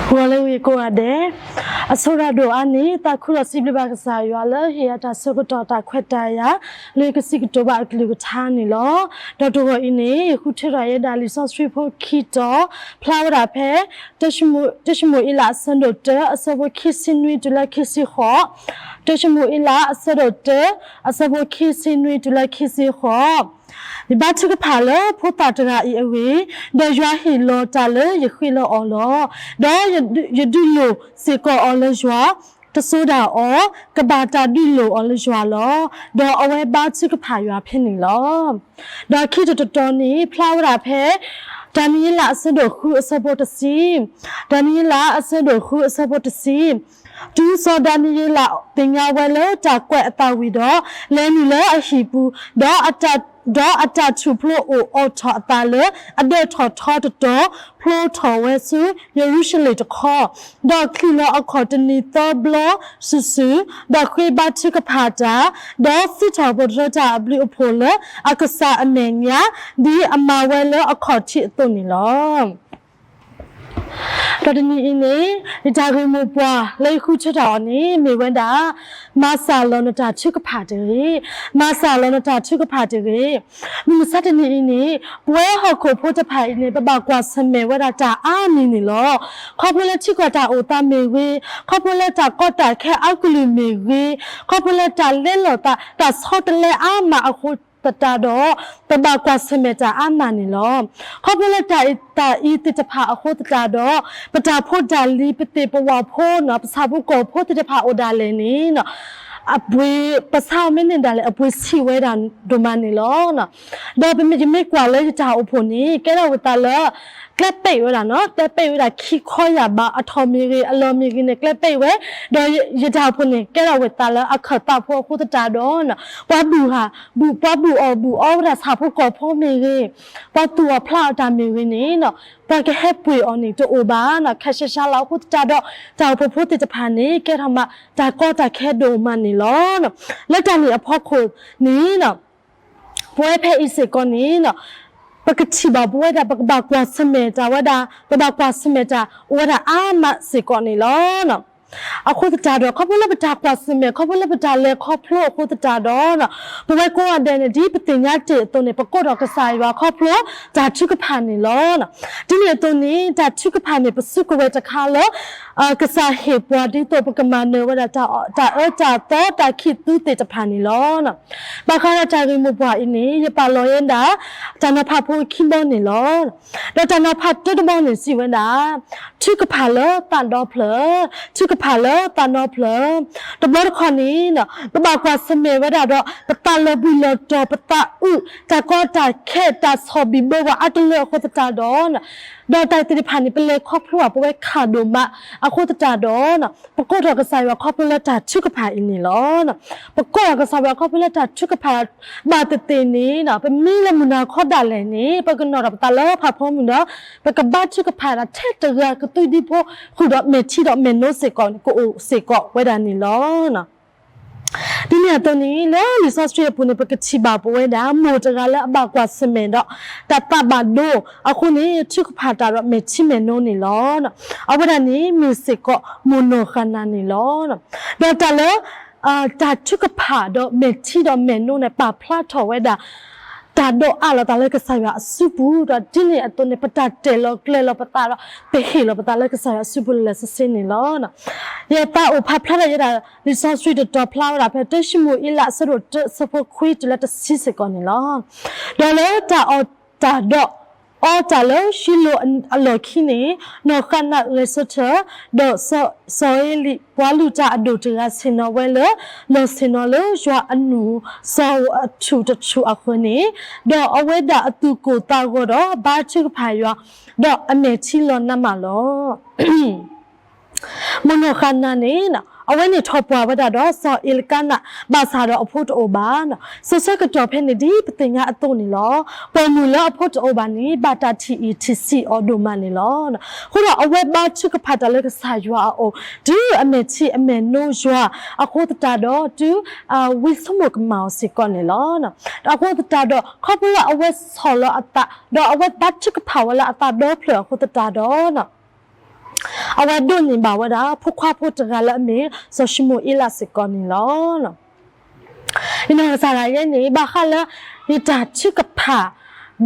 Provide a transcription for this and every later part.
ဂီၤလၢအဂ့ၤကိးဂၤဒဲး, အဆိရၤဒိၣ်အါန့ၢ် သးခုဒီးစံးဘျုးဘၣ်ကစၢ်ယွၤလၢဟ့ၣ်ယၤတၢ်ဆၢကတီၢ်တၢ်ခွဲးတၢ်ယာ် လၢကစံးကတိၤဘၣ်အကလုၢ်ကထါန့ၣ်လီၤ. ဒီးတဂီၤအံၤန့ၣ် ယဃုထၢထီၣ်ယဲဒၣ်လံာ်စီဆှံဖိခံတီၤ ဖျါဝဲဒၣ်ဖဲ တၡမူၤအ့လးအဆၢဒိၣ်တၢ အဆၢဖိခံဆံနွံတုၤလၢခံဆံဃိး, တၡမူၤအ့လးအဆၢဒိၣ်တၢ အဆၢဖိခံဆံနွံတုၤလၢခံဆံဃိး ယဘါထုကဖၣ်လၢဖိသၣ်တဂၤအံၤအဂ့ၢ်, ဒီးယွၤဟ့ၣ်လီၤတၢ်လၢယဃ့လၢအီၤလီၤ. ဒီးယဒုးလိၣ်စ့ၢ်ကီးအီၤလၢယွၤ, တစိၤဒၣ်အီၤ, ကဘၣ်တၢ်ဒုးလိၣ်အီၤလၢယွၤလီၤ. ဒီးအဝဲဘါထုကဖၣ်ယွၤဖဲန့ၣ်လီၤ. ဒီးခံတီၤတတီၤန့ၣ် ဖျါဝဲဒၣ်ဖဲ ဒၤနံးယ့လးအဆၢဒိၣ်ဃုအဆၢဖိတဆံ, ဒၤနံးယ့လးအဆၢဒိၣ်ဃုအဆၢဖိတဆံ တုၤစီၤဒၤနံးယ့လးသ့ၣ်ညါဝဲလၢတၢ်ကွဲးအသးဝံၤဒီး, လဲၤနုာ်လၢအဟံၣ်ပူၤ, ဒီးအတၢ်, ဒီးအတၢ်ထူၣ်ဖျိအိၣ်အိးထီၣ်အသးလၢအဒၢးထီၣ်ထီတတီၤ, ဖျိထီၣ်ဝဲဆူယရူၤၡလ့ၣ်တခီ, ဒီးချံးလီၤအခီၣ်တနံၤသၢဘျီစုာ်စုာ်, ဒီးဃ့ဘါထုကဖၣ်တၢ်, ဒီးစံးထီၣ်ပတြၢၤတၢ်အဘျုးအဖှိၣ်လၢအကစၢ်အမဲာ်ညါ, ဒ်အမၤဝဲလၢအခီၣ်ထံးအသိးန့ၣ်လီၤ. ဒီးတနံၤအံၤန့ၣ် ယတၢ်ဂ့ၢ်မိၢ်ပှၢ်လၢယဃုထၢထီၣ်အီၤန့ၣ် မ့ၢ်ဝဲဒၣ် မၤစၢ်လီၤနတၢ်ထုကဖၣ်တဂ့ၤ, မၤစၢ်လီၤနတၢ်ထုကဖၣ်တဂ့ၤ. မုၢ်မဆါတနံၤအံၤန့ၣ် ပဝဲဟီၣ်ခိၣ်ဖိတဖၣ်အံၤန့ၣ် ပဘၣ်ကွၢ်ဆၢၣ်မဲာ်ဝဲဒၣ်တၢ်အါမံၤန့ၣ်လီၤ. ခီဖျိလၢထံကီၢ်တၢ်အိၣ်သးမ့ၢ်ဂ့ၤ, ခီဖျိလၢတၢ်ကီတၢ်ခဲအကလုာ်မ့ၢ်ဂ့ၤ, ခီဖျိလၢတၢ်လဲလိာ်သး တၢ်ဆီတလဲအါမးအဃိသတးဒီး ပဘၣ်ကွၢ်ဆၢၣ်မဲာ်တၢ်အါမးန့ၣ်လီၤ. ခီဖျိလၢတၢ်အံၤသ့ၣ်တဖၣ်အဃိသတးဒီး ပတၢ်ဖိတၢ်လံၤ ပသ့ၣ်ပဝၢ်ဖိန့ၣ် ပဆၣ်ဖိကီၢ်ဖိသ့ၣ်တဖၣ်အိၣ်ဒၣ်လဲာ်န့ၣ် အပှ့ၤ ပဆါအီၤမ့ၢ်န့ၢ်ဒၣ်လဲာ် အပှ့ၤဆံးဝဲဒၣ်ဒိၣ်မးန့ၣ်လီၤ. ဒီးပမ့ၢ် ယမ့ၢ်ကွၢ်လၢယတၢ်အိၣ်ဖှိၣ်န့ၣ် ကဲထီၣ်ဝဲသးလၢ ကျဲပဲ့ဝဲဒၣ်နီၤ, ကျဲပဲ့ဝဲဒၣ်ခံခီယၢ်ဘး အထီၣ်မ့ၢ်ဂ့ၤ အလီၢ်မ့ၢ်ဂ့ၤန့ၣ် ကျဲပဲ့ဝဲ, ဒီးယတၢ်အိၣ်ဖှိၣ်န့ၣ် ကဲထီၣ်ဝဲသးလၢအခၢၣ်သးဖိအဃိသတးဒီး ပှၤဘူၣ်ဟး ပှၤဘူၣ်အီၣ်ဘူၣ်အီဝဲဒၣ်ဆၣ်ဖိကီၢ်ဖိမ့ၢ်ဂ့ၤ, ပှၤသူၣ်အီၣ်ဖျးအီၣ်တၢ်မ့ၢ်ဂ့ၤန့ၣ် ပှၤကဟဲပှ့ၤအီၤန့ၣ်တအိၣ်ဘၣ်နီၤ, ခဲရှဲရှဲလီၤအဃိသတးဒီး တၢ်အိၣ်ဖှိၣ်ဖိသ့ၣ်တဖၣ်န့ၣ် ကဲထီၣ်မးတၢ်ကီတၢ်ခဲဒိၣ်မးန့ၣ်လီၤ. လၢတၢ်န့ၣ်အဖီခိၣ်န့ၣ် ပဝဲဖဲအံၤစ့ၢ်ကီးန့ၣ် ပကထံၣ်ဘၣ်ပဝဲဒၣ် ပကဘၣ်ကွၢ်ဆၢၣ်မဲာ်တၢ်ဝဲဒၣ် ပဘၣ်ကွၢ်ဆၢၣ်မဲာ်တၢ်အိၣ်ဝဲဒၣ်အါမးစ့ၢ်ကီးန့ၣ်လီၤ. အဃိသတးဒီး ခီဖျိလၢပတၢ်ကွၢ်ဆၢၣ်မဲာ် ခီဖျိလၢပတၢ်လဲၤခီဖျိအဃိသတးဒီး ပဝဲကိးဂၤဒဲးန့ၣ် ဒ်ပသ့ၣ်ညါတ့ၢ်အသိးန့ၣ် ပကိးထီၣ်ကစၢ်ယွၤခီဖျိတၢ်ထုကဖၣ်န့ၣ်လီၤ. ဒ်န့ၣ်အသိးန့ၣ် တၢ်ထုကဖၣ်န့ၣ် ပစုကဝဲၤတခါလၢ ကစၢ်ဟ့ၣ်ပှၤဒ်သိးပကမၤနၢၤဝဲဒၣ် တၢ်အၢတၢ်သီ တၢ်ခံးသူသ့ၣ်တဖၣ်န့ၣ်လီၤ. ဘၣ်ဃးဒီးတၢ်ဂ့ၢ်မိၢ်ပှၢ်အံၤန့ၣ် ယပာ်လီၤဝဲဒၣ် တၢ်နီၤဖးဖိခံဘီန့ၣ်လီၤ. ဒီးတၢ်နီၤဖးတၢတဘီန့ၣ်စံးဝဲဒၣ် ထုကဖၣ်လၢသးဒီဖျၢၣ်, ထုကဖၣ်လၢသးဒီဖျၢၣ်. တဘျီတခီၣ်န့ၣ် ပဘၣ်ကွၢ်ဆၢၣ်မဲာ်ဝဲဒၣ်ဒီး ပသးလီၤဘှံးလီၤတီၤ ပသးအုး တၢ်ကီတၢ်ခဲ တၢ်ဆီၣ်ဘံၣ်ဘၢပှၤအါတလၢအဃိသတးဒီး ဒီးတၢ်သ့ၣ်တဖၣ်န့ၣ် ပလဲၤခီဖျိဘၣ်ပဝဲခးဒိၣ်မးအဃိသတးဒီး ပကိးထီၣ်ကစၢ်ယွၤခီဖျိလၢတၢ်ထုကဖၣ်အံၤန့ၣ်လီၤ. ပကိးထီၣ်ကစၢ်ယွၤခီဖျိလၢတၢ်ထုကဖၣ်ဘၣ်သ့ၣ်သ့ၣ်န့ၣ် ပမံလၢမုၢ်နၤခီဒၣ်လဲာ်န့ၣ် ပကနီၣ်ထီၣ်ပသးလၢဖးဖီမုၢ်ဒီး ပကဘါထုကဖၣ်ဒၣ်ထဲတဂၤကသွံဒံဖိ ဃုာ်ဒီးမဲာ်ထံဒီးမဲာ်နိစ့ၢ်ကီးန့ၣ် ကအိၣ်စ့ၢ်ကီးဝဲဒၣ်န့ၣ်လီၤ. ဒ်န့ၣ်အသိးန့ၣ် လၢလံာ်စီဆှံအပူၤန့ၣ် ပကထံၣ်ဘၣ်ပဝဲဒၣ် မိၢ်တဂၤလၢအဘၣ်ကွၢ်ဆၢၣ်မဲာ်ဒီး တၢ်သးဘၣ်ဒိအဃိန့ၣ် ထုကဖၣ်တၢ်ဒီးမဲာ်ထံမဲာ်နိန့ၣ်လီၤ. အဝဲဒၣ်န့ၣ်မ့ၢ်စ့ၢ်ကီး မိၢ်နီၢ်ဃၤနၤန့ၣ်လီၤ. ဒီးတၢ်လၢ တၢ်ထုကဖၣ်ဒီးမဲာ်ထံဒီးမဲာ်နိန့ၣ် ပာ်ဖျါထီၣ်ဝဲဒၣ် တၢ်ဒိးအးလီၤသးလၢကစၢ်ယွၤအစုပူၤ ဒီးဒ်န့ၣ်အသိးန့ၣ် ပတၢ်တဲာ်လီၤကျဲၤလီၤပသးဒီး ပဟ့ၣ်လီၤပသးလၢကစၢ်ယွၤအစုပူၤလၢာ်လၢာ်ဆ့ဆ့န့ၣ်လီၤ. ယသးအိၣ်ဖးဖျါထီၣ်ယဲဒၣ် လံာ်စီဆှံတတီၤဖျါဝဲဒၣ်ဖဲ တၢၡမူၤအ့လး အဆၢဒိၣ်တၢ အဆၢဖိခွံတုၤလၢတဆံစ့ၢ်ကီးန့ၣ်လီၤ. ဒီးလၢတၢ်အီၣ်တၢ်ဒီးအီတၢ်လၢၡံလိၤအလီၢ်ခံန့ၣ် နီၢ်ဃၤနၤဂဲၤဆၢထၢၣ်, ဒီးစီၤအ့လံ ပှၤလုၢ်တၢ်အဒိၣ်တဂၤဆ့ၣ်နီၤဝဲလၢ လီၢ်ဆ့ၣ်နီၤလၢယွၤအနူၢ် စီၤဧိၤအထူၣ်တထူၣ်အဃၢၤန့ၣ်, ဒီးအဝဲဒၣ်အသူၣ်ကိၢ်သးဂီၤဒီး ဘါထုကဖၣ်ယွၤ, ဒီးအမဲာ်ထံလီၤနးမးလီၤ. မိၢ်နီၢ်ဃၤနၤန့ၣ် အဝဲန့ၣ်ထီၣ်ပှၢ်ဝဲဒၣ်ဒီးစီၤအ့လကါနး ဘၣ်ဆၣ်ဒီးအဖိတအိၣ်ဘၣ်. စိၤဆၢကတီၢ်ဖဲန့ၣ်ဒ်ပသ့ၣ်ညါအသိးန့ၣ်လီၤ. ပိာ်မုၣ်လၢအဖိတအိၣ်ဘၣ်န့ၣ် ဘၣ်တၢ်ထံၣ်အံၣ်ထံၣ်ဆံးအီၤဒိၣ်မးန့ၣ်လီၤ. အဃိဒီးအဝဲဘါထုကဖၣ်တၢ်လၢကစၢ်ယွၤအအိၣ် တုၤအမဲာ်ထံအမဲာ်နိယွၤအဃိသတးဒီး တုၤဝံဆိကမိၣ်ကမၣ်အီၤစ့ၢ်ကီးန့ၣ်လီၤ. အဃိသတးဒီး ခီဖျိလၢအဝဲဆီၣ်လီၤအသး ဒီးအဝဲဘါထုကဖၣ်ဝဲလၢအသးဒီဖျၢၣ်အဃိသတးဒီး အဝဲဒိးန့ၢ်ဘၣ်ဝဲဒၣ် ဖိခွါဖိတဂၤလၢအမ့ၢ်စီၤၡမူၤအ့လးစ့ၢ်ကီးန့ၣ်လီၤ. ယနီၢ်ကစၢ်ဒၣ်ယဲန့ၣ် ဘၣ်ဃးလၢယတၢ်ထုကဖၣ်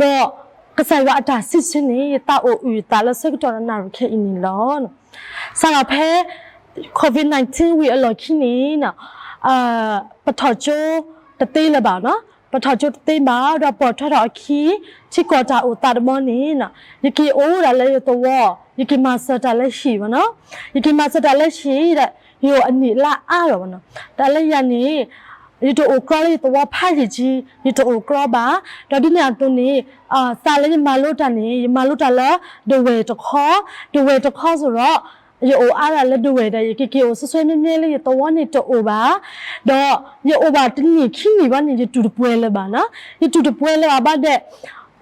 ဒီးကစၢ်ယွၤအတၢ်စံးဆၢန့ၣ် ယသးအိၣ်အုၣ်ယသးလၢဆၢကတီၢ်နၣ်ရံၣ်ခဲအံၤန့ၣ်လီၤ. စးထီၣ်ဖဲ COVID nineteen ဝံၤအလီၢ်ခံန့ၣ် ပထီၣ်ကၠိတသ့လၢၤဘၣ်နီၤ, ပထီၣ်ကၠိတသ့ဘၣ် ဒီးပိာ်ထွဲထီၣ်အခံ ထံကီၢ်တၢ်အိၣ်သးတဘျီန့ၣ် ယက့ၤအိၣ်ဒၣ်လၢယသဝီ, ယက့ၤမၤစၢၤတၢ်လၢဟံၣ်ဘၣ်နီၤ, ယက့ၤမၤစၢၤတၢ်လၢဟံၣ်ဒီး ယအိၣ်အနံၣ်လါအါထီၣ်ဘၣ်နီၤ, တၢ်လၢယၤန့ၣ် ယတအိၣ်ကြီလၢယသဝီဖးယံာ်ကံ, ယတအိၣ်ကြီဘၣ်, ဒီးဒ်န့ၣ်အသိးန့ၣ် သးလၢယမၤလိတၢ်န့ၣ် ယမၤလိတၢ်လၢဒဝဲၢ်တခီ, ဒဝဲၢ်တခီစ့ၢ်ဒီး ယအိၣ်အါဒၣ်လၢဒဝဲၢ်ဒီး ယက့ၤက့ၤအိၣ်ဆှဲဆှဲမဲမဲလၢယသဝီန့ၣ်တအိၣ်ဘၣ်, ဒီးယအိၣ်ဘၣ်တနံၣ်ခံနံၣ်ဘၣ်န့ၣ် ယတူၢ်တပှဲၤလၢၤဘၣ်နီၤ, ယတူၢ်တပှဲၤလၢၤဘၣ်ဘၣ်ဒီး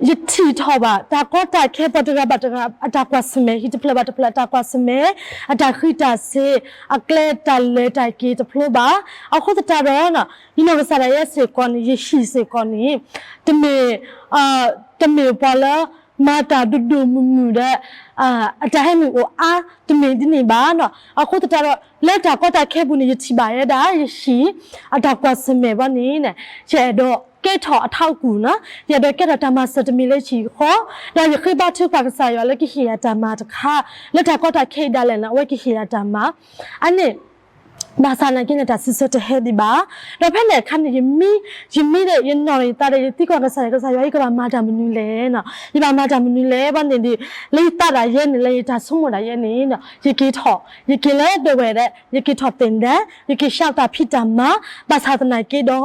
ယထံၣ်ထီၣ်ဘၣ် တၢ်ကီတၢ်ခဲပှၤတဂၤဘၣ်တဂၤ အတၢ်ကွၢ်ဆၢၣ်မဲာ် ဟံၣ်တဖျၢၣ်ဘၣ်တဖျၢၣ်အတၢ်ကွၢ်ဆၢၣ်မဲာ်, အတၢ်ဃံတၢ်စ့ၤ, အကျဲတၢ်လဲၤတၢ်က့ၤတဖျိဘၣ်, အဃိသတးဒီး ယနီၢ်ကစၢ်ဒၣ်ယဲစ့ၢ်ကီးန့ၣ် ယဟံၣ်စ့ၢ်ကီးန့ၣ် တမ့ၢ် တမ့ၢ်ပှၤလၢ မၤတၢ်ဒိၣ်ဒိၣ်မုၢ်မုၢ်ဒီး အတၢ်ဟဲနုာ်အိၣ်အါ တမ့ၢ်ဒ်န့ၣ်ဘၣ်နီၤ, အဃိသတးဒီး လၢတၢ်ကီတၢ်ခဲပူၤန့ၣ် ယထံၣ်ဘၣ်ယဲဒၣ် ယဟံၣ် အတၢ်ကွၢ်ဆၢၣ်မဲာ်ဘၣ်န့ၣ် ယအဲၣ်ဒိးကဲထီၣ်အထးအကူၣ်နီၤ, ယအဲၣ်ဒိးကဲထီၣ်တၢ်မၤစၢၤတမံၤလၢယဟံၣ်ဃီ, ဒီးယဃ့ဘါထုကဖၣ်ကစၢ်ယွၤလၢကဟ့ၣ်ယၤတၢ်မၤတခါ, လၢတၢ်ကီတၢ်ခဲအံၤဒၣ်လဲာ်န့ၣ် အဝဲကဟ့ၣ်ယၤတၢ်မၤ, အန့ၣ် ဘၣ်ဆၣ်သနာ်က့န့ၣ် တၢ်စံးဆၢတဟဲဒံးဘၣ်, ဒီးဖဲန့ၣ်အခါန့ၣ် ယမံ ယမံဒီး ယနီၣ်ယသးဒီး ယသံကွၢ်ကစၢ်ယွၤ ကစၢ်ယွၤ ယကဘၣ်မၤတၢ်မနုၤလဲၣ်နီၤ, ယဘၣ်မၤတၢ်မနုၤလဲၣ်ဘၣ်န့ၣ်ဒီး လၢယသးဒၣ်ယဲန့ၣ် လၢယတၢ်ဆိကမိၣ်ဒၣ်ယဲန့ၣ် ယက့ၤထီၣ် ယက့ၤလၢဒဝဲၢ်ဒီး ယက့ၤထီၣ်သ့ၣ်ဒၢ ယက့ၤဆှၢတၢ်ဖံးတၢ်မၤ ဘၣ်ဆၣ်သနာ်က့ဒီး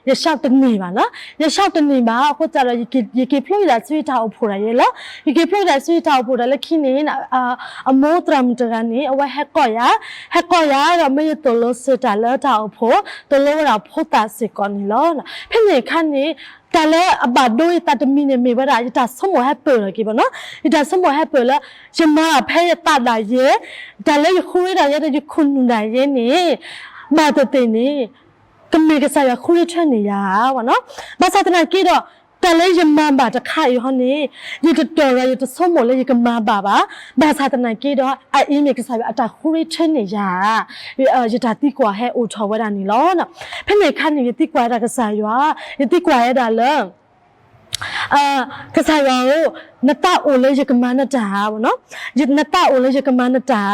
ယဆှၢတန့ၢ်ဘၣ်နီၤ, ယဆှၢတန့ၢ်ဘၣ် အဃိသတးဒီး ယက့ၤဖျိယဒၣ်ဆူယတၢ်အိၣ်ဖှိၣ်ဒၣ်ယဲလီၤ, ယက့ၤဖျိယဒၣ်ဆူယတၢ်အိၣ်ဖှိၣ်ဒၣ်လၢခံန့ၣ် အမိၢ်သရၣ်မုၣ်တဂၤန့ၣ် အဝဲဟဲကိးယၤ, ဟဲကိးယၤဒီးမ့ၢ်ယသိၣ်လိစၢၤတၢ်လၢတၢ်အိၣ်ဖှိၣ် သိၣ်လိဝဲဒၣ်ဖိသၣ်စ့ၢ်ကီးန့ၣ်လီၤ. ဖဲန့ၣ်အခါန့ၣ် တၢ်လၢအဘၣ်ဒိယသးတမံၤန့ၣ်မ့ၢ်ဝဲဒၣ် ယတၢ်ဆိကမိၣ်ဟဲပၢၢ်လီၤက့ၤဘၣ်နီၤ, ယတၢ်ဆိကမိၣ်ဟဲပၢၢ်လၢ ယမၤဖဲယသးဒၣ်ယဲ, တၢ်လၢယဃုရ့ဒၣ်ယဲဒီးယခိၣ်နူာ်ဒၣ်ယဲန့ၣ် ဘၣ်သ့ၣ်သ့ၣ်န့ၣ် ကမ့ၢ်ကစၢ်ယွၤဃုရ့ထွဲန့ၢ်ယၤဘၣ်နီၤ, ဘၣ်ဆၣ်သနာ်က့ဒီး တၢ်လၢယမၤဘၣ်တခါအံၤဟီန့ၣ် ယတတီၢ်ဒီးယတဆိကမိၣ်လၢယကမၤဘၣ်ဘၣ်, ဘၣ်ဆၣ်သနာ်က့ဒီး အအံၤမ့ၢ်ကစၢ်ယွၤအတၢ်ဃုရ့ထွဲန့ၢ်ယၤ, ယတၢ်သံကွၢ်ဟဲအိၣ်ထီၣ်ဝဲဒၣ်န့ၣ်လီၤ. ဖဲန့ၣ်အခါန့ၣ် ယသံကွၢ်ဝဲဒၣ်ကစၢ်ယွၤ, ယသံကွၢ်ဝဲဒၣ်လၢ ကစၢ်ယွၤဧၢ, နသးအိၣ်လၢယကမၤနတၢ်ဧါ, နသးအိၣ်လၢယကမၤနတၢ်ဧါ,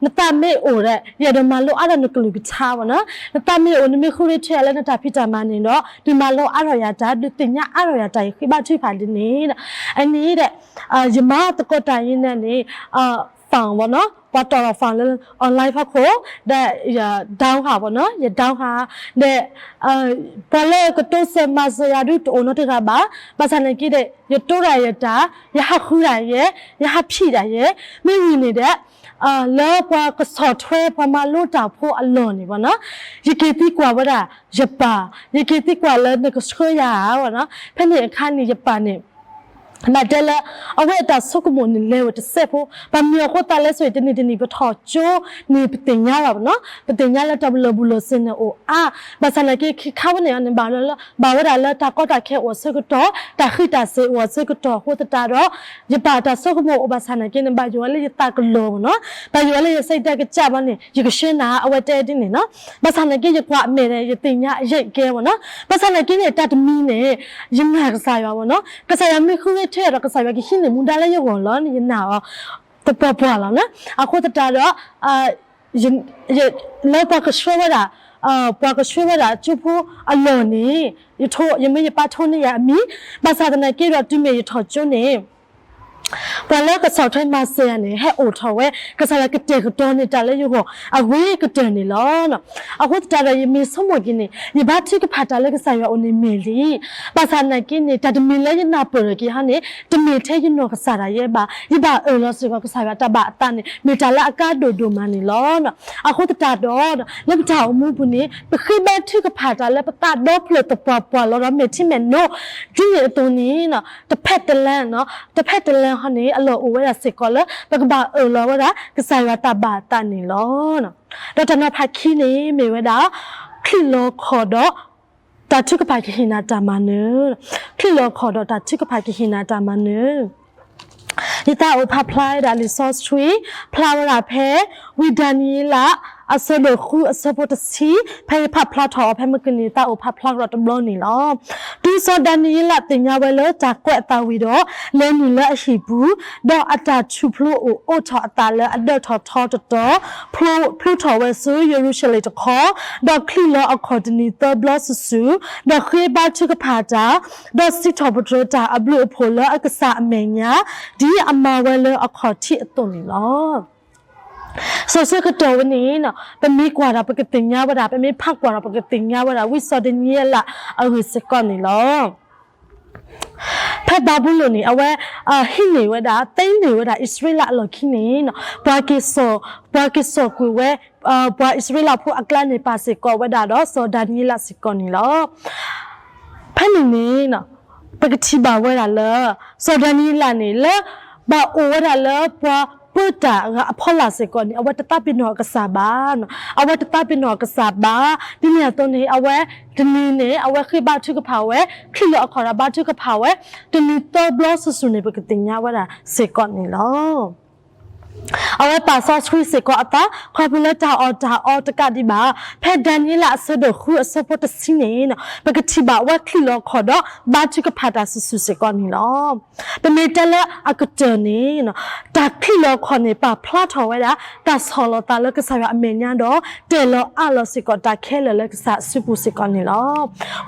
နသးမ့ၢ်အိၣ်ဒီး ယအဲၣ်ဒိးမၤလိအါထီၣ်နကလုၢ်ကထါဘၣ်နီၤ, နသးမ့ၢ်အိၣ် နမ့ၢ်ဃုရ့ထွဲယၤလၢနတၢ်ဖံးတၢ်မၤန့ၣ်ဒီး ဒုးမၤလိအါထီၣ်ယၤတၢ် ဒုးသ့ၣ်ညါအါထီၣ်ယၤတၢ် ယဃ့ဘါထုကဖၣ်ဒ်န့ၣ်, အန့ၣ်ဒီး ယမၤသကိးတၢ်အံၤန့ၣ်န့ၣ် phone ဘၣ်နီၤ, ပှၤတီၢ်ထီၣ် phone လၢ online ဖီခိၣ်, ဒီးယ down ဟးဘၣ်နီၤ, ယ down ဟး, ဒီး ပှၤလၢကတိစၢၤမၤစၢၤယၤဒုးတအိၣ်နီတဂၤဘၣ်, ဘၣ်ဆၣ်သနာ်က့ဒီး ယတိဒၣ်ယတၢ်, ယဟးဃုဒၣ်ယဲ, ယဟးဖံးဒၣ်ယဲ, မ့ၢ်ဝံၤန့ၣ်ဒီး လၢပှၤကဆီၣ်ထွဲပှၤမၤလိတၢ်ဖိအလီၢ်န့ၣ်ဘၣ်နီၤ, ယက့ၤသံကွၢ်ဝဲဒၣ်ယပၢ်, ယက့ၤသံကွၢ်လၢနကဆှၢယၤဧါဘၣ်နီၤ, ဖဲန့ၣ်အခါန့ၣ်ယပၢ်န့ၣ် ဘၣ်တဲလၢ အဝဲအတၢ်ဆိကမိၣ်န့ၣ်လဲၤဝဲတစဲးဖိ, ဘၣ်မနုၤအဃိသတးလဲၣ်ဆိအံၤ တနံၤတနံၤပထီၣ်ကၠိန့ၣ် ပသ့ၣ်ညါဘၣ်ဘၣ်နီၤ, ပသ့ၣ်ညါလၢတၢ်လၢာ်ဘူၣ်လၢာ်စ့ၤန့ၣ်အိၣ်အါ, ဘၣ်ဆၣ်သနာ်က့ခံခါဝဲန့ၣ်န့ၣ် ဘၣ်လၢ ဘၣ်ဝဲဒၣ်လၢတၢ်ကီတၢ်ခဲအိၣ်အဆၢကတီၢ်, တၢ်ဃံးတၢ်စ့ၤအိၣ်အဆၢကတီၢ်အဃိသတးဒီး ယပၢ်အတၢ်ဆိကမိၣ်အိၣ်ဘၣ်ဆၣ်သနာ်က့န့ၣ် ဘၣ်ယိၣ်ဝဲလၢယသးကလီၤဘၣ်နီၤ, ဘၣ်ယိၣ်ဝဲလၢယစံးတၢ်ကစၢ်ဘၣ်န့ၣ် ယကဆှၢနၤ အဝဲတဲဒ်န့ၣ်နီၤ, ဘၣ်ဆၣ်သနာ်က့ယကွၢ်အမဲာ်ဒီး ယသ့ၣ်ညါအယဲၢ်ကဲဘၣ်နီၤ, ဘၣ်ဆၣ်သနာ်က့န့ၣ် တၢ်တမံၤန့ၣ် ယနာ်ကစၢ်ယွၤဘၣ်နီၤ, ကစၢ်ယွၤမ့ၢ်ဃုရ့ထွဲဒီး ကစၢ်ယွၤကဟံးန့ၢ်မူဒါလၢယဂီၢ်လီၤန့ၣ် ယနာ်အီၤ သပှၢ်ပှၢ်လီၤနီၤ, အဃိသတးဒီး လၢပှၤကဆှၢဝဲဒၣ် ပှၤကဆှၢဝဲဒၣ်ကၠိဖိအလီၢ်န့ၣ် ယမ့ၢ်ယပၢ်ထိန့ၢ်ယၤအမံၤ, ဘၣ်ဆၣ်သနာ်က့ဒီး တုၤမ့ၢ်ယထီၣ်ကၠိန့ၣ် ပှၤလၢကဆီၣ်ထွဲမၤစၢၤယၤန့ၣ် ဟဲအိၣ်ထီၣ်ဝဲ ကစၢ်ယွၤကတဲာ်ကတီၤန့ၢ်တၢ်လၢယဂီၢ် အဂ့ၤကတၢၢ်န့ၣ်လီၤ. အဃိသတးဒီး ယမ့ၢ်ဆိကမိၣ်က့ၤန့ၣ် ယဘါထုကဖၣ်တၢ်လၢကစၢ်ယွၤအအိၣ်န့ၣ်မ့ၢ်လံ. ဘၣ်ဆၣ်သနာ်က့န့ၣ် တၢ်တမံၤလၢယနၢ်ပၢၢ်ထီၣ်က့ၤဟီန့ၣ် တမ့ၢ်ထဲယနီၢ်ကစၢ်ဒၣ်ယဲဘၣ်. ယဘၣ်အၢၣ်လီၤစ့ၢ်ကီး ကစၢ်ယွၤတၢ်ဘၣ်အသးန့ၣ် မ့ၢ်တၢ်လၢအကါဒိၣ်ဒိၣ်မးန့ၣ်လီၤ. အဃိသတးဒီး လၢပတၢ်အိၣ်မူပူၤန့ၣ် ပဃ့ဘါထုကဖၣ်တၢ်လၢပသးဒီဖျၢၣ်သပှၢ်ပှၢ်လီၤဒီး မဲာ်ထံမဲာ်နိ ဒ်န့ၣ်အသိးန့ၣ် တဖဲတလၢ တဖဲတလၢဟီန့ၣ် အလီၢ်အိၣ်ဝဲဒၣ်စ့ၢ်ကီးလၢ ပကဘၣ်အၢၣ်လီၤဝဲဒၣ် ကစၢ်ယွၤတၢ်ဘၣ်အသးန့ၣ်လီၤ. ဒီးတၢ်နီၤဖးခံန့ၣ် မ့ၢ်ဝဲဒၣ် ချံးလီၤခီၣ်ဒီး တၢ်ထုကဖၣ်ကဟ့ၣ်နၤတၢ်မၤနၢၤ, ချံးလီၤခီၣ်ဒီးတၢ်ထုကဖၣ်ကဟ့ၣ်နၤတၢ်မၤနၢၤ. ယသးအိၣ်ဖးဖျါဝဲဒၣ်လံာ်စီဆှံ ဖျါဝဲဒၣ်ဖဲ ဝံဒၤနံးယ့လး အဆၢဒိၣ်ဃုအဆၢဖိတဆံ, ဖဲယဖးဖျါထီၣ်အီၤဖဲမုၢ်ကနံၤ ယသးအိၣ်ဖးဖျါကဒီးတဘျီန့ၣ်လီၤ. တုၤစီၤဒၤနံးယ့လးသ့ၣ်ညါဝဲလၢတၢ်ကွဲးအသးဝံၤဒီး လဲၤနုာ်လၢအဟံၣ်ပူၤ, ဒီးအတၢ်ထူၣ်ဖျိအိၣ်အိးထီၣ်အသးလၢအဒၢးထီၣ်ထီတတီၤ, ဖျိထီၣ်ဝဲဆူယရူၤၡလ့ၣ်တခီ, ဒီးချံးလီၤအခီၣ်တနံၤသၢဘျီစုာ်စုာ်, ဒီးဃ့ဘါထုကဖၣ်တၢ်, ဒီးစံးထီၣ်ပတြၢၤတၢ်အဘျုးအဖှိၣ်လၢအကစၢ်အမဲာ်ညါ, ဒ်အမၤဝဲလၢအခီၣ်ထံးအသိးန့ၣ်လီၤ. စီၤဆၢကတီၢ်ဝဲန့ၣ် ပမ့ၢ်ကွၢ်ဒီးပကသ့ၣ်ညါဝဲဒၣ်, ပမ့ၢ်ဖးကွၢ်ဒီးပကသ့ၣ်ညါဝဲဒၣ် ဝံစီၤဒၤနံးယ့လးအဂ့ၢ်စ့ၢ်ကီးန့ၣ်လီၤ. ဖဲဘၤဘူလိၣ်န့ၣ် အဝဲ ဟံးန့ၢ်ဝဲဒၣ် သ့န့ၢ်ဝဲဒၣ်အံၣ်စရ့လးအလီၢ်ခံန့ၣ် ပှၤက့ၤစိာ်ကွံာ်ဝဲ ပှၤအံၣ်စရ့လးဖိအကျါန့ၣ် ပာ်စ့ၢ်ကီးဝဲဒၣ်ဒီးစီၤဒၤနံးယ့လးစ့ၢ်ကီးန့ၣ်လီၤ. ဖဲန့ၣ်န့ၣ် ပကထံၣ်ဘၣ်ဝဲဒၣ်လၢ စီၤဒၤနံးယ့လးန့ၣ် လၢဘၣ်အိၣ်ဝဲဒၣ်လၢပှၤပၢတၢ်အဖီလာ်စ့ၢ်ကီးန့ၣ် အဝဲတသးပ့ၤနီၣ်အကစၢ်ဘၣ်, အဝဲတသးပ့ၤနီၣ်အကစၢ်ဘၣ်. ဒ်န့ၣ်အသိးန့ၣ် အဝဲတနံၤန့ၣ် အဝဲဃ့ဘါထုကဖၣ်ဝဲ, ချံးလီၤအခီၣ်ဒီးဘါထုကဖၣ်ဝဲ တနံၤသၢဘျီစုာ်စုာ်န့ၣ် ပကသ့ၣ်ညါဝဲဒၣ်စ့ၢ်ကီးန့ၣ်လီၤ. အဝဲပာ်စီဆှံစ့ၢ်ကီးအသး ခီဖျိလၢတၢ်အီၣ်တၢ်အီတကးဒံးဘၣ်. ဖဲဒၤနံးယ့လးအဆၢဒိၣ်ဃုအဆၢဖိတဆံန့ၣ် ပကထံၣ်ဘၣ်အဝဲချံးလီၤအခီၣ်ဒီးဘါထုကဖၣ်တၢ်စုာ်စုာ်စ့ၢ်ကီးန့ၣ်လီၤ. ပမ့ၢ်တဲလၢအကတၢၢ်န့ၣ် တၢ်ချံးလီၤအခီၣ်န့ၣ် ပာ်ဖျါထီၣ်ဝဲဒၣ် တၢ်ဆီၣ်လီၤသးလၢကစၢ်ယွၤအမဲာ်ညါဒီး တဲာ်လီၤအးလီၤစ့ၢ်ကီးတၢ်ခဲလၢာ်လၢကစၢ်အစုပူၤစ့ၢ်ကီးန့ၣ်လီၤ.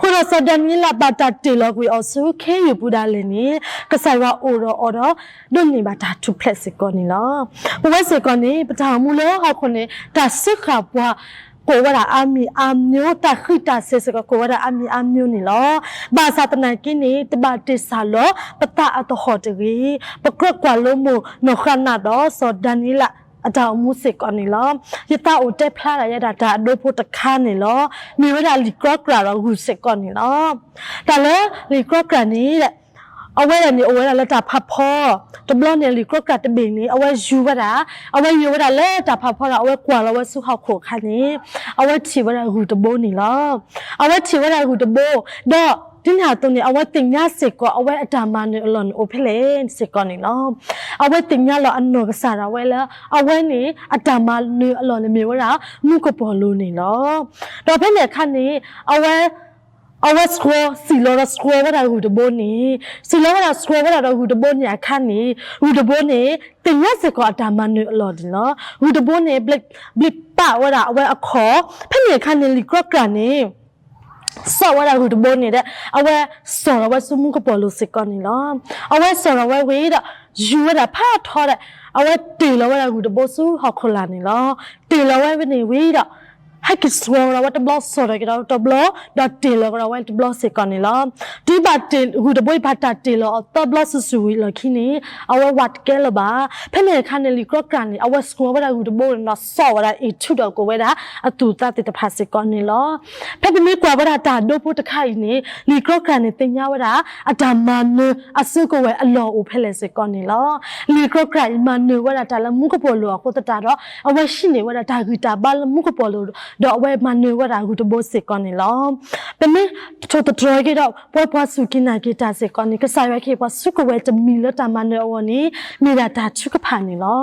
အဃိဒီးစီၤဒၤနံးယ့လးဘၣ်တၢ်တ့ၢ်လီၤကွံာ်အီၤဆူခ့ယုၢ်ပူၤဒၣ်လဲာ်န့ၣ် ကစၢ်ယွၤအိၣ်ဒီးအီၤဒီး ဒိးန့ၢ်ဘၣ်တၢ်ထူၣ်ဖျဲးစ့ၢ်ကီးန့ၣ်လီၤ. ပဝဲစ့ၢ်ကီးန့ၣ် ပတၢ်အိၣ်မူလၢဟီၣ်ခိၣ်န့ၣ် တၢ်စၢဃာ်ပှၤ ကအိၣ်ဝဲဒၣ်အါမံၤအါမျိုး, တၢ်ဃံးတၢ်စဲၤစ့ၢ်ကီး ကအိၣ်ဝဲဒၣ်အါမံၤအါမျိုးန့ၣ်လီၤ. ဘၣ်ဆၣ်သနာ်က့န့ၣ် တဘၣ်တ့ၢ်စၢ်လီၤပသးအသဟီၣ်တဂ့ၤ. ပကြၢးကွၢ်လိမိၢ်နီၢ်ဃၤနၤဒီးစီၤဒၤနံးယ့လးအတၢ်အိၣ်မူစ့ၢ်ကီးန့ၣ်လီၤ. ယသးအိၣ်တဲဖျါဒၣ်ယဲဒၣ်တၢ်အဒိဖိတခါန့ၣ်လီၤ. မ့ၢ်ဝဲဒၣ်လံာ်ကြီကြၢ်ဒီးဂုၢ်စ့ၢ်ကီးန့ၣ်လီၤ. တၢ်လၢလံာ်ကြီကြၢ်န့ၣ် အဝဲဒၣ်န့ၣ်အိၣ်ဝဲဒၣ်လၢတၢ်ဖးဖီ, တဘျီန့ၣ်လံာ်ကြီကြၢ်တဘ့ၣ်န့ၣ် အဝဲယူၤဝဲဒၣ်, အဝဲယူၤဝဲဒၣ်လၢတၢ်ဖးဖီဒီး အဝဲကွၢ်လီၤဝဲဆူဟီၣ်ခိၣ်အခါန့ၣ် အဝဲထံၣ်ဝဲဒၣ်ဂုၢ်တဘိန့ၣ်လီၤ. အဝဲထံၣ်ဝဲဒၣ်ဂုၢ်တဘိ, ဒီးဒ်န့ၣ်အသိးန့ၣ် အဝဲသ့ၣ်ညါစ့ၢ်ကီး အဝဲအတၢ်မၤနၢၤအလီၢ်န့ၣ်အိၣ်ဖဲလဲၣ်စ့ၢ်ကီးန့ၣ်လီၤ. အဝဲသ့ၣ်ညါလီၤအနီၢ်ကစၢ်ဒၣ်ဝဲလၢ အဝဲန့ၣ် အတၢ်မၤနၢၤအလီၢ်န့ၣ်မ့ၢ်ဝဲဒၣ် မူကပီၤလိၤန့ၣ်လီၤ. ဒီးဖဲန့ၣ်အခါန့ၣ် အဝဲ အဝဲဆှီ, စံၢ်လီၤဒီးဆှီဝဲဒၣ်ဂုၢ်တဘိန့ၣ်, စံၢ်လီၤဝဲဒၣ်ဆှီဝဲဒၣ်ဒီးဂုၢ်တဘိန့ၣ်အခါန့ၣ် ဂုၢ်တဘိန့ၣ် သ့ၣ်ညါစ့ၢ်ကီးအတၢ်မၤနၢၤအလီၢ်န့ၣ်လီၤ. ဂုၢ်တဘိန့ၣ် ဘျ့းပာ်ဝဲဒၣ်အဝဲအခီၣ်, ဖဲန့ၣ်အခါန့ၣ် လံာ်ကြီကြၢ်န့ၣ် စိာ်ဝဲဒၣ်ဂုၢ်တဘိန့ၣ်ဒီး အဝဲစိာ်ထီၣ်ဝဲဆူမူကပီၤလိၤစ့ၢ်ကီးန့ၣ်လီၤ. အဝဲစိာ်ထီၣ်ဝဲဝံၤဒီး ယူၤဝဲဒၣ်ဖးထီဒီး အဝဲတ့ၢ်လီၤဝဲဒၣ်ဂုၢ်တဘိဆူဟီၣ်ခိၣ်လာ်န့ၣ်လီၤ. တ့ၢ်လီၤဝဲန့ၣ်ဝံၤဒီး ဟဲက့ၤဆှီကဒီးဝဲတဘျီ, စိာ်ထီၣ်ကဒီးတဘျီ, ဒီးတ့ၢ်လီၤကဒီးဝဲတဘျီစ့ၢ်ကီးန့ၣ်လီၤ. တုၤဘၣ်တ့ၢ်ဂုၢ်တဘိအံၤ ဘၣ်တၢ်တ့ၢ်လီၤအီၤသၢဘျီစုာ်စုာ်ဝံၤအလီၢ်ခံန့ၣ် အဝဲဝးတကဲလၢၤဘၣ်. ဖဲန့ၣ်အခါန့ၣ် လံာ်ကြီကြၢ်န့ၣ် အဝဲဆှီဝဲဒၣ်ဂုၢ်တဘိန့ၣ်ဒီး စိာ်ဝဲဒၣ်အံၣ်ထူၣ်ဒီးကိးဝဲဒၣ်အသူၣ်အသးသ့ၣ်တဖၣ်စ့ၢ်ကီးန့ၣ်လီၤ. ဖဲပမ့ၢ်ကွၢ်ဝဲဒၣ်တၢ်ဒိဖိတခါအံၤန့ၣ် လံာ်ကြီကြၢ်န့ၣ်သ့ၣ်ညါဝဲဒၣ် အတၢ်မၤနၢၤအစုကဝဲၤအလီၢ်အိၣ်ဖဲလဲၣ်စ့ၢ်ကီးန့ၣ်လီၤ. လံာ်ကြီကြၢ်အံၤမၤနၢၤဝဲဒၣ်တၢ်လၢမူကပီၤလိၤအဃိသတးဒီး အဝဲဟံးန့ၢ်ဝဲဒၣ်တၢ်ဂံၢ်တၢ်ဘါလၢမူကပီၤလိၤ ဒီးအဝဲမၤနၢၤဝဲဒၣ်ဂုၢ်တဘိစ့ၢ်ကီးန့ၣ်လီၤ. ပမ့ၢ်ထိၣ်သတြီၤက့ၤဒီး ပဝဲပှၤစူၢ်က့ၤနာ်က့ၤတၢ်စ့ၢ်ကီးန့ၣ် ကစၢ်ယွၤကဟ့ၣ်ပှၤစုကဝဲၤတမံၤလၢတၢ်မၤနၢၤအဂီၢ်န့ၣ် မ့ၢ်ဒၣ်တၢ်ထုကဖၣ်န့ၣ်လီၤ.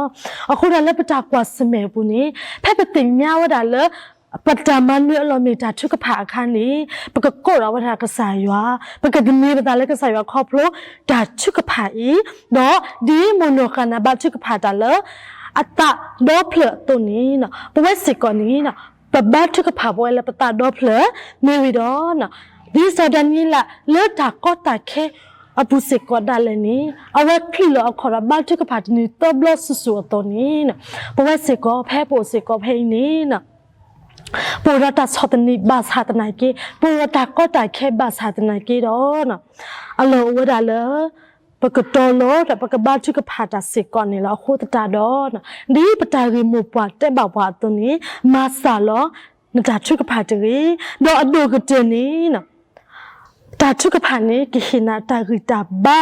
အဃိဒီးလၢပတၢ်ကွၢ်ဆၢၣ်မဲာ်အပူၤန့ၣ် ဖဲပသ့ၣ်ညါဝဲဒၣ်လၢ ပတၢ်မၤနၢၤအလီၢ်မ့ၢ်တၢ်ထုကဖၣ်အခါန့ၣ် ပကကိးထီၣ်ဝဲဒၣ်ကစၢ်ယွၤ, ပကသန့ၤပသးလၢကစၢ်ယွၤခီဖျိတၢ်ထုကဖၣ်အံၤ, ဒီးဒ်မိၢ်နီၢ်ဃၤနၤဘါထုကဖၣ်တၢ်လၢ အသးဒီဖျၢၣ်အသိးန့ၣ် ပဝဲစ့ၢ်ကီးန့ၣ် ပဘါထုကဖၣ်ပဝဲလၢပသးဒီဖျၢၣ်, မ့ၢ်ဝံၤဒီး ဒ်စီၤဒၤနံးယ့လးလၢတၢ်ကီတၢ်ခဲအပူၤစ့ၢ်ကီးဒၣ်လဲာ်န့ၣ် အဝဲချံးလီၤအခီၣ်ဒီးဘါထုကဖၣ်တနံၤသၢဘျီစုာ်စုာ်အသိးန့ၣ် ပဝဲစ့ၢ်ကီးဖဲပအိၣ်စ့ၢ်ကီးဖဲအံၤန့ၣ် ပအိၣ်ဒီးတၢ်ဆီၣ်သနံးဘၣ်ဆၣ်သနာ်က့, ပအိၣ်ဒီးတၢ်ကီတၢ်ခဲဘၣ်ဆၣ်သနာ်က့ဒီး အလီၢ်အိၣ်ဝဲဒၣ်လၢ ပကတီၤလီၤဒီးပကဘါထုကဖၣ်တၢ်စ့ၢ်ကီးန့ၣ်လီၤ. အဃိသတးဒီး ဒ်ပတၢ်ဂ့ၢ်မိၢ်ပှၢ်တဲဘၣ်ပှၤအသိးန့ၣ် မၤစၢ်လီၤနတၢ်ထုကဖၣ်တဂ့ၤ, ဒီးအဒိၣ်ကတၢၢ်န့ၣ် တၢ်ထုကဖၣ်န့ၣ် ကဟ့ၣ်နၤတၢ်ဂံၢ်တၢ်ဘါ,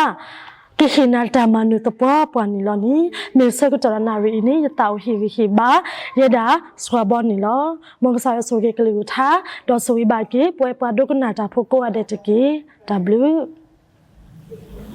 ကဟ့ၣ်နၤတၢ်မၤနၢၤသပှၢ်ပှၢ်န့ၣ်လီၤန့ၣ်, မ့ၢ်ဆၢကတီၢ်ဒီးနၣ်ရံၣ်အံၤန့ၣ် ယသးအိၣ်ဟ့ၣ်ဂံၢ်ဟ့ၣ်ဘါ ယဲဒၣ်စှၤဘီန့ၣ်လီၤ. မ်ကစၢ်ယွၤဆိၣ်ဂ့ၤကလုၢ်ကထါ, ဒီးဆိၣ်ဂ့ၤဘၣ်က့ၤ ပဝဲပှၤဒိကနၣ်တၢ်ဖိကိးဂၤဒဲးတက့ၢ်. တၢ်ဘျုး